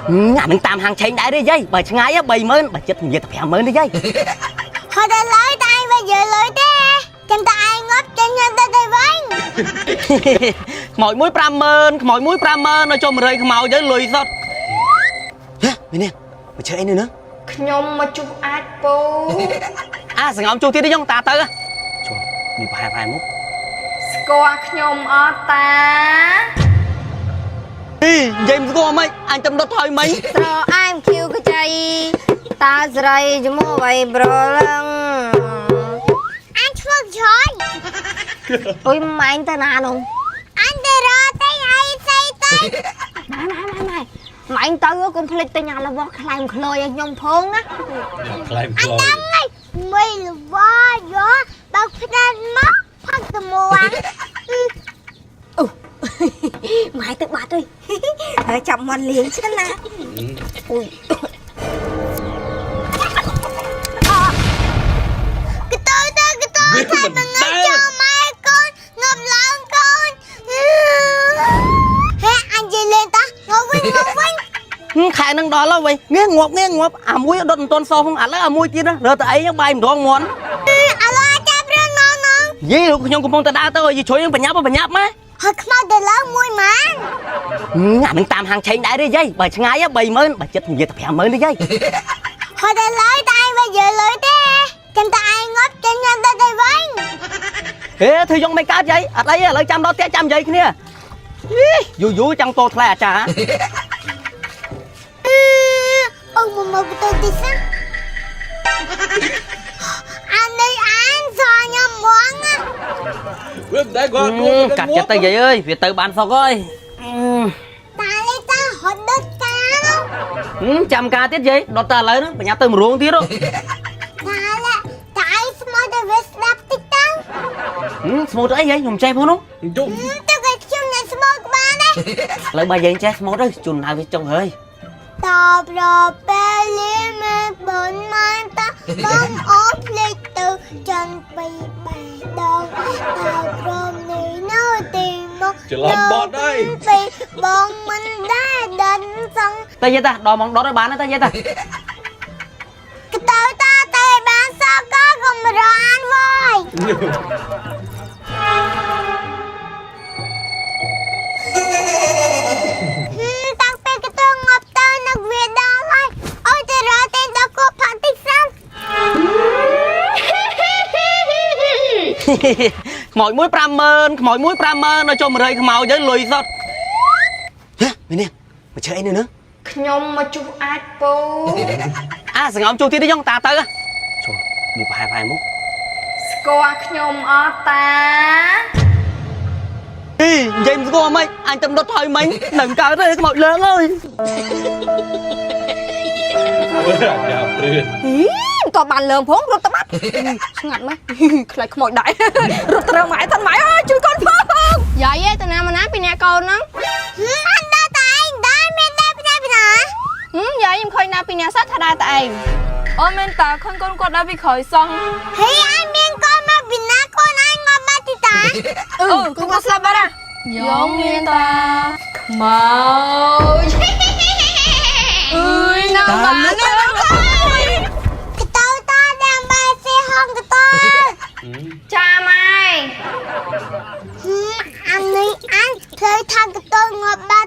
អានឹងតាមហាងឆេងដែរទេយាយបើឆ្ងាយ30000បើចិត្តនិយាយតែ50000ទេយាយ ហត់ដល់ឡើយតែឯងវិញយើលុយទេចាំតែឯងងាប់ចេញទៅទៅវិញ ខ្មោចមួយ50000ខ្មោចមួយ50000នៅចុះ100ខ្មោចទៅលុយសុតហេមីនេះមកជឿអីនេះណា ខ្ញុំមកជុះអាចពូ អាសងំជួទៀតទេយងតាទៅជួនេះប្រហែលប្រហែលមក ស្គាល់ខ្ញុំអត់តា អីនិយាយមិនស្គាល់មិនអញទៅដុតថយមិញ ស្រអែមខៀវខ្ចីតាស្រីជំអ្វីប្រឡឹង អញធ្វើច្រយ អុយម៉ែងទៅណានោះ អញទៅរកទិញអីស្អីទៅ ម៉ែម៉ែម៉ែម៉ែម៉ែងទៅកុំភ្លេចទិញអារបស់ខ្លែមខ្លោយឲ្យខ្ញុំផងណា ខ្លែមខ្លោយ ហ្នឹងហើយមួយលវយកបើផ្ដាច់មកផឹកតមួង ម៉ែទៅបាត់ហើយហើយចាប់មាន់លៀងចឹងណាអុយក តើតើកតើថាតងចូលម៉ែកូនងប់ឡើងកូនហេអញនិយាយលេងតាងប់វិញងប់វិញ ខែនឹងដល់ហើយវិញងាងាប់ងាងាប់អាមួយដុតមិនទាន់សោះផងឥឡូវអាមួយទៀតរើទៅអីបាយម្ដងមន់ ឥឡូវចាប់រឿងនងនង យីខ្ញុំកំពុងតែដើរទៅយីជ្រុយនឹងបញ្ញាប់បញ្ញាប់ម៉ែ ហើយខ្មៅទៅឡើងមួយម៉ាន អានឹងតាមហាងឆេងដែរទេយាយបើឆ្ងាយ30000បើចិត្តនិយាយតែ50000ទេយាយ ហត់ដល់ឡើយតែឯងវិញយើលុយទេចាំតែឯងងាប់ចេញទៅទៅវិញ ហេធ្វើយកមិនកើតយាយអត់អីឥឡូវចាំដល់ផ្ទះចាំនិយាយគ្នាយូរយូរចាំងតោថ្លៃអាចារ្យ អូមកមកទៅទីសិនអានេះអានសញ៉ាំមក វាមិនដែរគាត់ដួល កាត់ចិត្តទៅយាយអើយវាទៅបានសុកហើយ តាលេតាហត់ដុតកា ចាំការទៀតយាយដុតតែឥឡូវហ្នឹងបញ្ញាប់ទៅម្រងទៀត តាលេតាឯងស្មោះទៅវាស្ដាប់តិចទៅ ស្មូតអីយាយខ្ញុំចេះផងនោះ ជុំ ទៅគេខ្ញុំនៅស្មោះក្បាលដែរ ឥឡូវបើយាយចេះស្មូតទៅជូនហៅវាចុងហើយ តបរពេលលីមែនបនម៉ានតាបងអូភ្លេចទៅចិនពីបែដងតើក្រុមនេះនៅទីមក ច្រឡំបត់ហើយ ពីបងមិនដែរដិនសង តែយាយតាដល់ម៉ោងដុតឲ្យបានទេយាយតា កតើតាតែបានសកកុំរអានវយតាំងពីកតើងាប់ទៅនឹកវាដល់ហើយអុយទៅរកតែដល់គប់ផាក់តិចសិន ខ្មោចមួយ50000ខ្មោចមួយ50000នៅចុះ100ខ្មោចទៅលុយសុតហេមីនេះមកជឿអីនេះណា ខ្ញុំមកជុះអាចពូ អាសងំជួទៀតទេយងតាទៅជួនេះប្រហែលប្រហែលមក ស្គាល់ខ្ញុំអត់តា អីនិយាយមិនស្គាល់មិនអញទៅដុតថយមិញនឹងកើតទេខ្មោចលើងអើយ យ៉ាព្រឿន ហីមិនតបានលើងផងរត់ទៅបាត់ស្ងាត់ម៉េចខ្លាចខ្មោចដែររត់ត្រូវម៉ែតាន់ម៉ែអើយជួយកូនផង យាយឯងទៅណាមកណាពីអ្នកកូនហ្នឹង អត់ដល់តែឯងដែរមានដែរពីណាពីណា ហឹមយាយខ្ញុំឃើញណាពីអ្នកសត្វថាដែរតែឯង អូមែនតាខនកូនគាត់ដើរពីក្រោយសោះ ហេឯងមានកូនមកពីណាកូនឯងងាប់បាត់ទីតា អឺកូនគាត់ស្លាប់បាត់ហ่ะយកមានតាខ្មោចអើយណាបានណា កតើតាដាំបាយសេហងកតើ ចាម៉ែ អានេះអញធ្វើថាកតើងាប់បាត់